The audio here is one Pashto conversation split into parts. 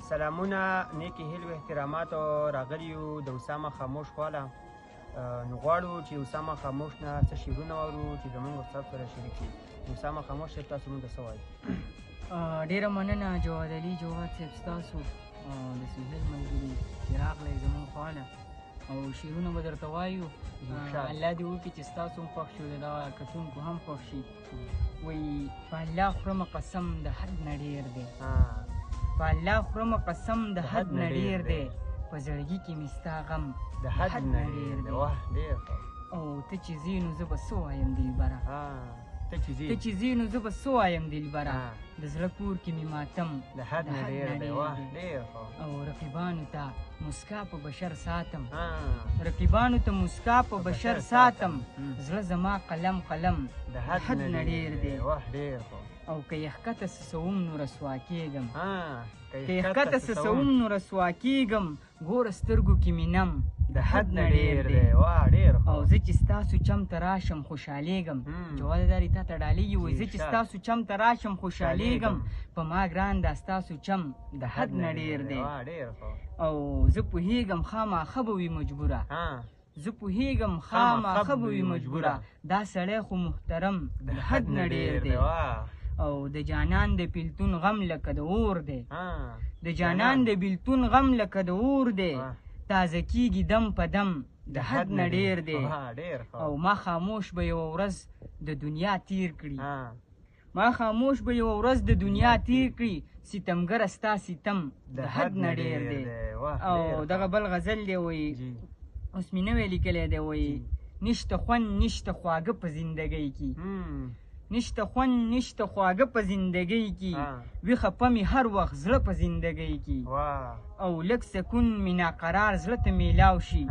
سلامونه، نیکې هیلې او احترامات. راغلي یو د اسامه خاموش خواله، نو غواړو چې اسامه خاموش نه څه شعرونه واورو چې زمونږ استاد سره شریک کړي. اسامه خاموش صاحب، تاسو مونږ ته څه وایئ؟ ډېره مننه جواد علي جواد صاحب، ستاسو د سهیل ملګري چې راغلی زمونږ خواله او شعرونه به درته وایو. الله دې وکړي چې ستاسو هم خوښ شي او د دغه کتونکو هم خوښ شي. وایي، په الله خورمه قسم د حد نه ډېر دی، په الله خورمه قسم د حد نه ډېر دی، په زړګي کې مې ستا غم د حد نه ډېر دی. واه، ډېر. او ته چې ځې نو زه به څه وایم دلبره، ته چې ځې، ته چې ځې نو زه به څه وایم دلبره، د زړه کور کې مې ماتم د حد نه ډېر دی. واه، ډېر. او رقیبانو ته مسکا په بشر ساتم، رقیبانو ته مسکا په بشر ساتم، زړه زما قلم قلم د حد نه ډېر دی. واه، ډېر. او که یې ښکته سسوم نو رسوا کېږم، که یې ښکته سسوم نو رسوا کېږم، ګوره سترګو کې مې نم د حد نه ډېر دی. واه، ډېر. او زه چې ستاسو چم ته راشم خوشحالېږم، جواد داري تا ته ډالېږي، وایي زه چې ستاسو چم ته راشم خوشحالېږم، په ما ګران دا ستاسو چم د حد نه ډېر دی. او زه پوهېږم خاماخه به وي مجبوره، زه پوهېږم خاماخه به وي مجبوره، دا سړی خو محترم د حد نه ډېر دی. او د جانان د پیلتون غم لکه د اور دی، د جانان د بیلتون غم لکه د اور دی، تازه کیږي دم په دم د حد نه ډېر دی. او ما خاموش به یوه ورځ د دنیا تیر کړي، ما خاموش به یوه ورځ د دنیا تیر کړي، ستمګره ستا ستم د حد نه ډېر دی. او دغه بل غزل دی، وایي اوس مې نوی لیکلی دی، وایي نشته خوند نشته خواږه په زندګۍ کې، نشته خوند نشته خواږه په زندګۍ کې، وي خفه مې هر وخت زړه په زندګۍ کې، او لږ سکون مې ناقرار زړه ته میلاو شي،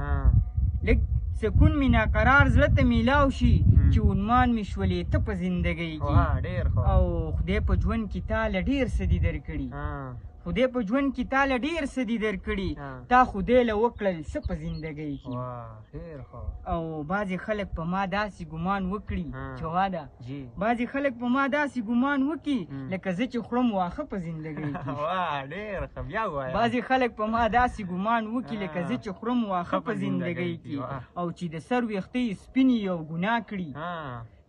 لږ سکون مې ناقرار زړه ته میلاو شي، چې عنوان مې شولې ته په زندګۍ کې. او خدای په ژوند کې تا له ډېر څه دي درکړي، خدای په ژوند کې تا له ډېر څه دي درکړي، تا خدای له وکړل څه په زندګۍ کې. او بعضې خلک په ما داسې ګمان وکړي، جواده بعضې خلک په ما داسې ګمان وکړي لکه زه چې خورم واښه په زندګۍ کې. بعضې خلک په ما داسې ګمان وکړي لکه زه چې خورم واښه په زندګۍ کې. او چې د سر ویښته یې سپین وي او ګناه کړي،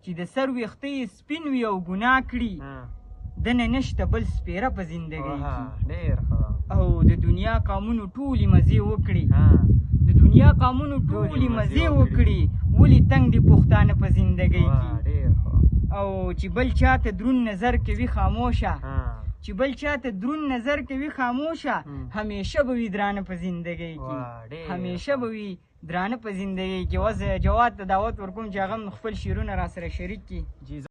چې د سر ویښته یې سپین وي او ګناه کړي، دنه نشته بل سپیره په زندګۍ کې. او د دنیا قامونو ټولې مزې وکړي، د دنیا قامونو ټولې مزې وکړي، ولې تنګ دي پښتانه په زندګۍ کې. او چې بل چاته درون نظر کوي خاموشه، چې بل چاته درون نظر کوي خاموشه، همیشه به وي درانه په زندګۍ کې، همیشه به وي درانه په زندګۍ کې. اوس جواد ته دعوت ورکوم چې هغه هم خپل شعرونه را سره شریک کړي.